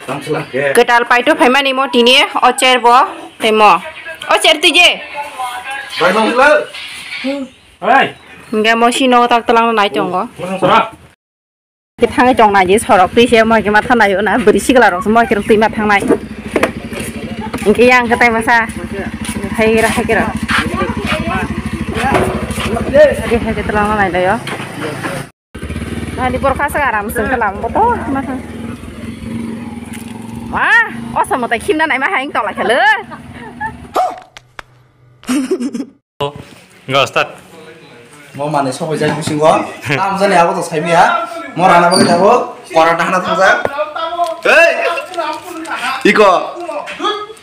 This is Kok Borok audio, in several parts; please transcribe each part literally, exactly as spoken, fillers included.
Kwtal paito phaimani mo tini o chair bo tei mo. O chair twi je. Bai bang sila. Hey. Hingke mo sino tak telang nai tongo. Mo sara. Ke thangwi tong nai je sorok twi se mo ke ma thanai na bwrwi sikla rok mo ke twi ma thangnai. Hingke yang ke tai masa. Hai ra hai ra. Hai hai telang nai layo. Ani borok kasak aram seng kalam boto ma thang. Wah, osa mo tai khimna nai ma haing tola khale. Go start. Mo mane sokoi jai bisingo. Tam jani abo to saimi ha. Mo rana bagwi abo. Kora dahna thangsa. Hey. Iko.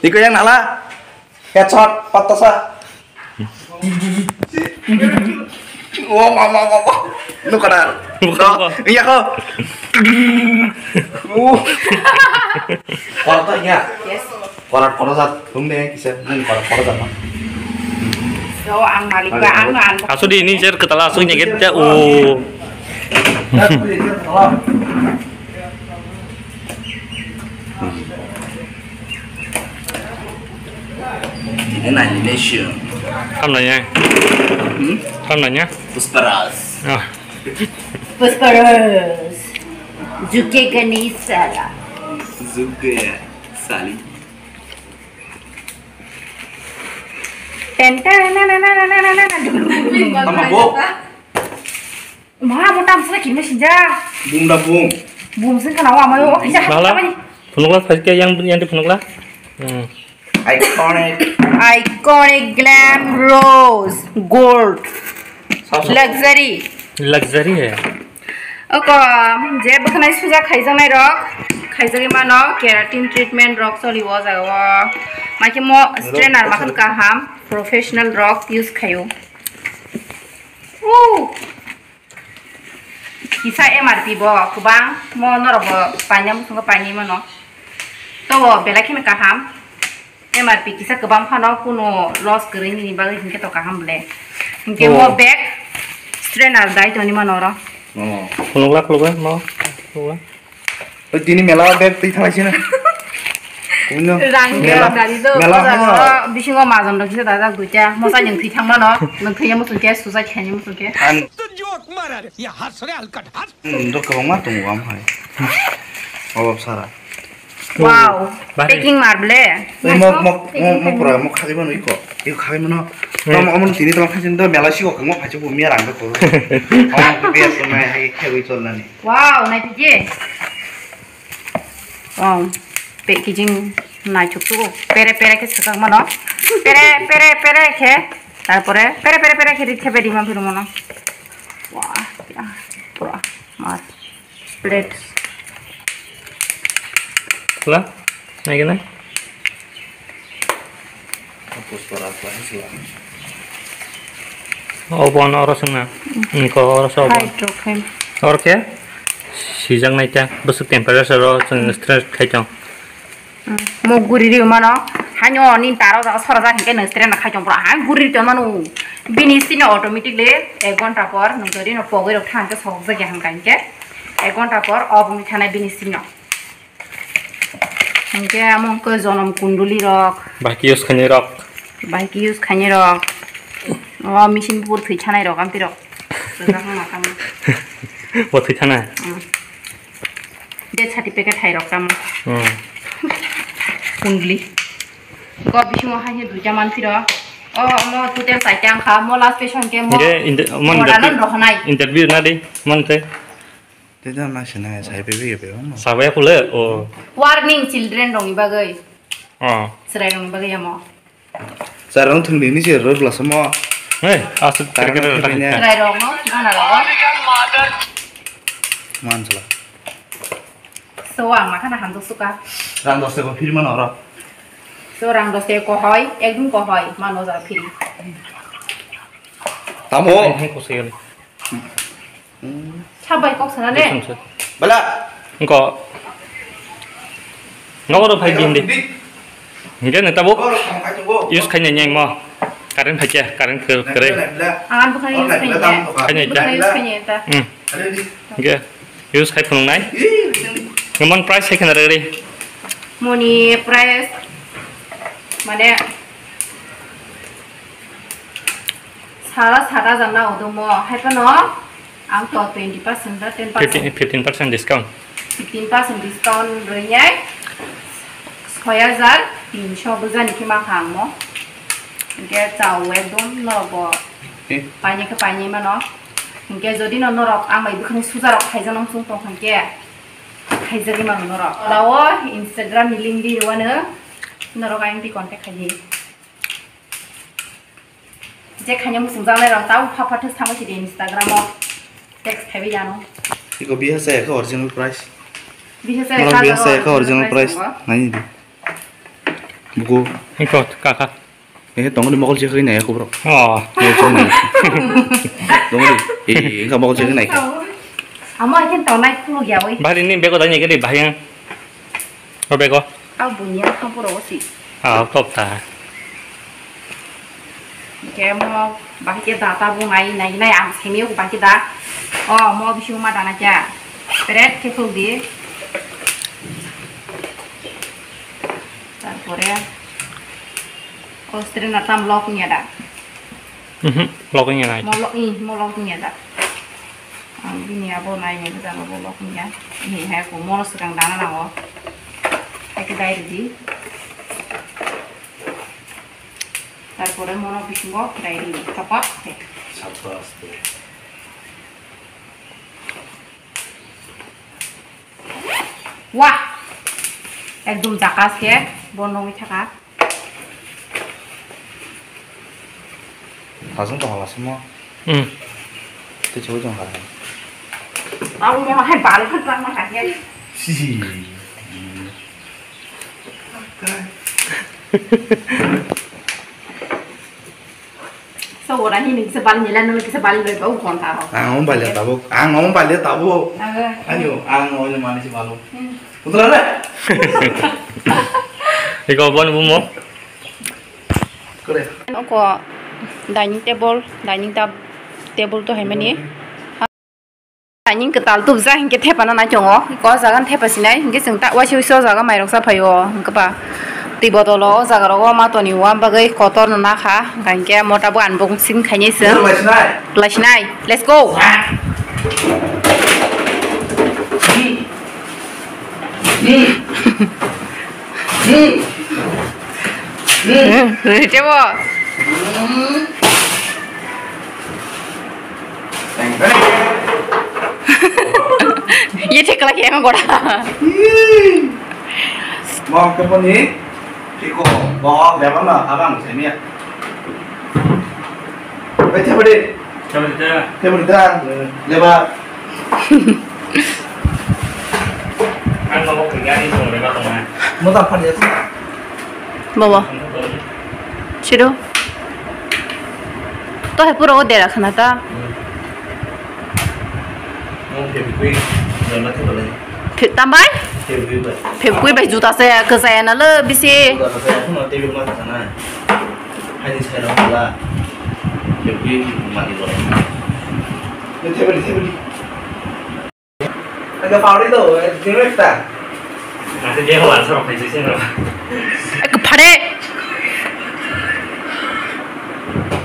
Iko yang nala. Headshot, patasa. Oh, mama, mama. Nukana. Bukan, bukan. Iya ko. Oh. Kora to ya. Yes. Kora, kora jat. Tung de kisa. Nang kora, kora jat. So, ang malik ba, ang, ang. Asu di ini jer ketala asu nyeket ja. Oh. Ini nanya nation. Kam nanya? Hmm? Kam nanya? Pusparas. Ah. Pusparas. Juke Ganesha. Juke Sali. Ten, ten, na, na. Tama bo. Ma, mo tam sila kini sinja. Bum da bum. Bum sing kana wa mayo. Isa Bala. Phunukla phai ke yang, yang di phunukla. Hmm. Iconic. Iconic glam rose gold. Sab, sab. Luxury. Luxury hai. Oko je bwkhanai suja khaijaknai rok. Khaijagwi mano keratin treatment rok choli o jaga o. Maikhe mo strainer makhan kaham professional rok use khaio. Woo! Kisa M R P bo kwbang, mo norok bo paina muchungo painwi mano. Tobo belai kheno kaham. M R P kisa kwbang phano kuno loss kwrwi nini bagwi hinkhe to kaham ble. Hinkhe mo bag strainer dai toni mano oro. Oh. Phunukla khulukla mo. Khulukla. Oi, tini mela o bag twi thalai sina. Kuno. Rang mela, gaya dari do, mela o jaga hano. Oro bisingo majon rok kisa dajak duita. Mosa nung thwi thangmano, nung thwi muchung khe, suicide khaini muchung khe. An. Hmm, do kwbangma tongo am hai. Obab sara. Wow, bahari. Packing marble. Oi, mok, mok, mok, mok pura, mok khagwi mano iko. Iko khagwi mano. Hmm. Tamo omo tini tamo khasin do mela siko kamo phachu bo miya rang do ko. Omo biya sunai hai khagwi chol nani. Wow, naithoje. Wow, packaging naithok tu. Pere pere khe swkang mano. Pere pere pere khe. Tarpore pere pere pere khe ri khe bedi ma phuru mano. Wah, pura mar. Plate. Khula, nai gana. Obo no oro songna. Niko oro so obo. Hydrochlorine. Oro khe sijak nai ta. Bwswk temperature o chwng stress khai tong. Mo guri ri mano. Hanyo ni taro jaga sora jak hinkhe nang stress na khai tong pura. Ha guri ri tong mano. Bini sini automatically ek ghonta por nang gari no pogwi rok thang khe sok jak ya hangka hinkhe. Ek ghonta por obo wng thanai bini sini. Hinkhe amo wngkha jonom kunduli rok. Bahai khe use khainai rok. Bahai khe use khainai rok. O machine pur thwi thanai rok, amtwi rok. Sujak ma tamo. Bo thwi thanai? Hmm. Death certificate hai rok tamo. Hmm. Kunduli. Go bisingo hai he duita manphi rok. O mo total chaita wngkha, mo last patient khe mo. Hinkhe inter-, mo modern interview, rohonai. Interview na di, man tei. Tei jang nang sinai, sai phaibai ya phaibai no. Sabai khule, o. Warning children rokni bagwi. O. Chwrai rokni bagwi amo. Chwrairok thwngdi hinwi se rwgwla samo. Hey, aswk. Chwrairok thwngdi hinwi. Chwrairokno, mana rogo. Mansala. So, ang makhana hamjak suka. Rang dos taka phiri mano oro. So, rang dos taka kohoi, ekdom kohoi, mano jara phiri. Tamo. Hai, hai, kusui. Sabai kok sana de. Bala. Engko. Nogo ro phai din de. Hinkhe nang tabuk use khaina nyai mo. Current phai khe, current kwrwi. Ang bukhari use khaina. Khaina ta. Bukhari use khaina ta. Hmm. Hinkhe use khai phunuknai. Ngamon price hai khana rwgwi. Moni price mane sara sara jana udumo hai phano ang to twenty percent ba ten percent, fifteen, fifteen percent discount. Fifteen percent discount rwinai soi hajar tinso bujani khe mankha ang mo. Hingke chao ekdom norok bo Eh. Paini khe paini mano. Hingke jodi no norok ang bai bwkhani sujarok khaijaknang chwng tong kha hingke khaijagwi mano norok. Orao Instagram ni link di rwano norok ayang di contact khaidi. Je khaina muchungjaknai rok tabo pha pha thwk thangwi sidi Instagram o text khaiwi yano. Iko biha saya khe original price. Biha saya Norok khe biha saya khe original original price price. Tongo. Nai di. Buku. Iko kaka. Eh, tongoni mokol chekhi nai khubro. Oh. Mokol chekhi nai. Tongoni. Eh, engka mokol chekhi nai. Amo akin tonai khulu ya oi. Bahari ni bego dani gede bahayang. O bego. Au bunya khampuro osi. Ah, top ta. Ke mo bahike da ta bu nai nai nai ang semi bahike da. Oh, mo bisu ma dana kya. Peret ke khulu di. Tarpore O strainer tam lock wngya da? Mhm, lock wngya nai. Mo lock, ih, mo lock wngya da? Ang bini abo nai ni bwsa bo lock wngya. Ini hai ko mo swkang dana nango. Hai ke dai ridi. Tarpore mono bisingo dai ridi. Chopot. Chopot. Wah! Ekdom jakas khe bo nongwi thaka. Thasung tong hala simo. Hmm. Tei chwng tong hala. Abo mo hai bal khe tang ma khe. Si. So ora hini kisa bali nila nila kisa bali bai bau konta ro. Ang om bali tabuk, ang om bali tabuk. Aga. Ayo, ang om mani si balu. Hmm. Putra re. Iko bon bumo. Kore. Oko dining table, dining tab-, table to hai mani. Ani kwtal tubjak hinkhe thepano naitongo, o jaga no thepa sinai hinkhe chwng ta waisa waisa o jaga mairok cha phaio hinkhe ba twi botolo o jaga rogo ma toni o bagwi kotor no nakha hinkhe mota bo unboxing khainai chwng. Laisinai, let's go. Tebo. Ye thekla khe ma gora. Mo ke poni. Iko, bo, bebang na, abang, semiya. Bai, thebri. Thebri da. Thebri da. Leba. Ang nogo kaya ni song leba tong na. Mo ta phani ati. Baba. Siro. To hai pura o dera khana ta. Hmm. Mo phebikwi jonna thebale. Phe-, tambai? Phebikwi bai. Phebikwi bai juta se kwchaya na le bisi. Juta kwchaya phano table ma kwchana. Haini sai rok la. Phebikwi mani rok. Thebale, thebale. Ada pawri to, eh, jino ekta. Ase je hwal sa rok phai se rok. Ek phare.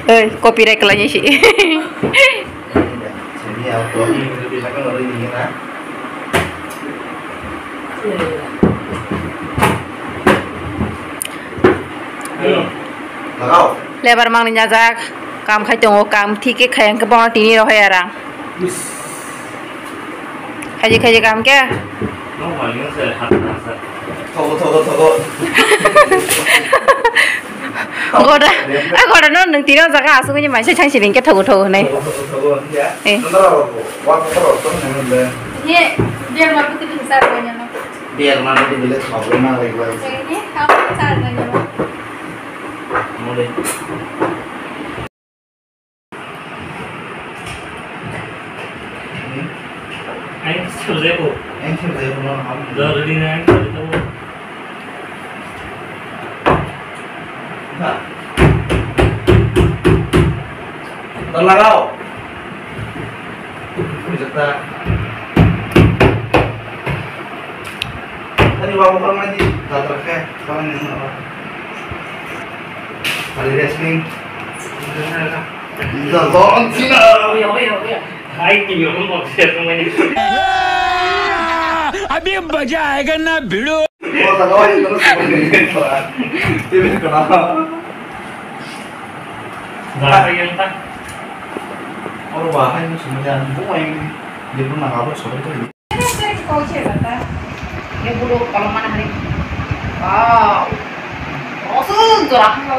Eh, copyright kalai si. Sini auto. Saka lori ni na. Hello. Lagao. Lebar mangni nyajak, kam khai tongo, kam thik khe khai hwnkhe bono tini rohor ya rang. Is. Khaji khaji kam khe? Thogo, thogo, thogo. Goda, a goda no nwng tini o jaga asugwi ni maisa chang siring khe thogo thogo hwnwi. Thogo, thogo, thogo, ya. Eh. Nandara rogo, wa thogo rogo, thogo nang le. Ye, biar ma kuti bisa ko nyana. Biar ma kuti bile thogo na le gwa. Ye, kamu char na nyana. Mole. Ang sujai ko. Ang sujai ko, no, ham. Jor di na, ang sujai ko. Ha. To lagao. Jota. Ani babu Orang lagi datang ke, orang yang apa? Kali wrestling. John Cena. Hai, ini orang mau siap namanya. अभी मजा आएगा ना भिड़ो। Oh, tak awal itu terus. Ini kenapa? Bahaya entah. Oh, bahaya ini sebenarnya. Bukan ini. Dia pun nggak apa-apa, soalnya itu. Ini bulu kalau mana hari? Wow. Rosun tuh aku.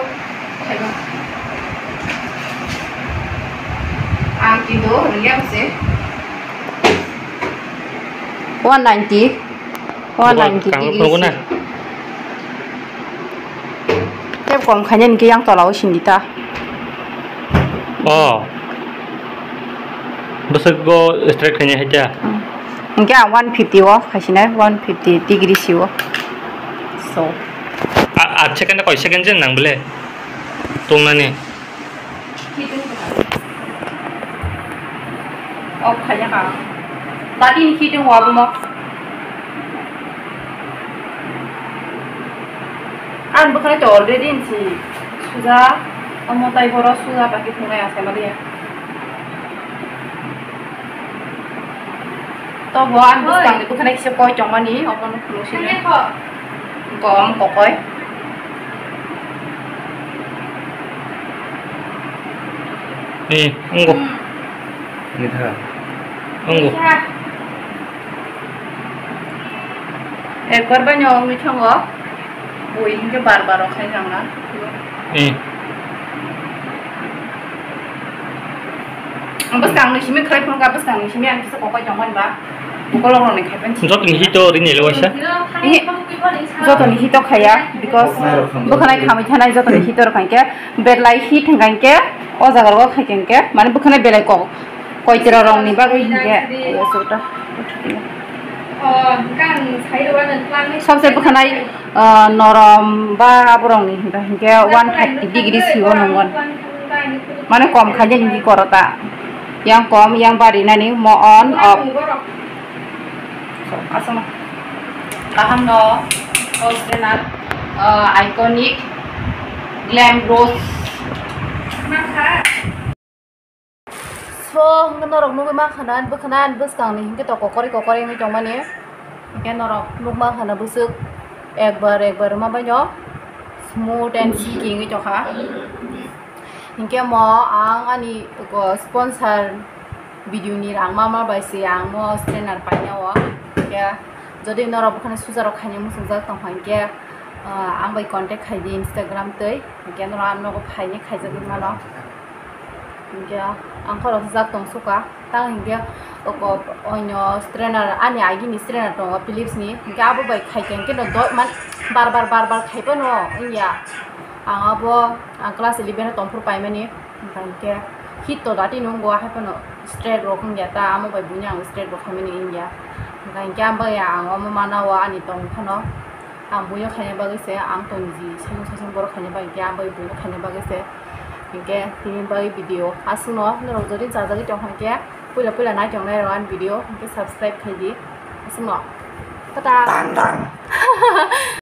Ang kintu lihat sih. One ninety. One ninety degree. Tep kom khainani khe yang tola o sindi ta. Oh. Bwswk go straight khainai hai ta. Hmm. Hingke ang one fifty o khaisinai, one fifty degree si o. So. A, a second koi second jen nang bele. Tungnani. Off khaina ka. Tati ni khitung wa bumo. Ang bwkhai to already nsi suja, omo tai boro suja baki thungnai ase ma dia. To bo ang bwskang ni bwkhai kisa koi tongmani, omo no khuluk sini. Kom kokoi. Eh, ongko. Hmm. Ini tha. Ongko. Ekbar bai no ongwi thango. Bui hingke bar bar rok khai jang na. Eh. Ang bwskang ni simi khai phone ka bwskang ni simi ang kisa kokoi tongmani ba. Ukolok rok ni khai pen. Jotoni hito rini le waisa. Jotoni hito khaya because bwkhanai khamwi thanai jotoni hito rok khai khe. Belai hit hwnkha hinkhe o jaga rogo khai khe hinkhe mane bwkhwnai belai kok koitwra rok ni bagwi hinkhe. Sabse bwkhwnai, ah, norom ba aborok ni hwnkha hinkhe one thirty degree si o nongon mane kom khainani hwnkhe koro ta yang kom yang bari nani mo on off. Aswk kaham no, o senar, ah, Iconic Glam Rose. So, hwnkhe norok nugwi mankha na, bwkhana ani bwskang ni hwnkhe to kokori kokori wngwi tongmani. Hwnkhe norok nuk mankha na bwswk ekbar ekbar ma bai no smooth and silky wngwi tongkha. Hinkhe mo ang ani, o, sponsor video ni rang ma ma bai se ang mo strainer paina o. Hinkhe jodi norok bwkhani suja rok khaina muchungjak tongkha hinkhe, ah, ang bai contact khai di Instagram twi. Hinkhe norok ang nogo phaini khaijagwi mano. Hinkhe ang khorok jak tong suka. Tang hinkhe oko onyo strainer ani agini strainer tongo Philips ni. Hinkhe abo bai khaikhe hinkhe no dot man bar bar bar bar khaiphano wngya. Ang abo, ang class eleven o tongphuru paimani, hwnkha hinkhe hit to dati nungo, haiphano straight rok wngya ta, amo bai buini ang straight rok khaimani wngya. Hwnkha hinkhe ang bai ang omo mana o ani tong phano, ang buino khaina bagwi se, ang tong ji saichung saichung borok khaina bagwi khe, ang bai buino khaina bagwi se. Hinkhe tini bagwi video aswkno, norok jodi chajagwi tongkha hinkhe puila puila naitongnai rok ani video hinkhe subscribe khaidi aswkno. Tata.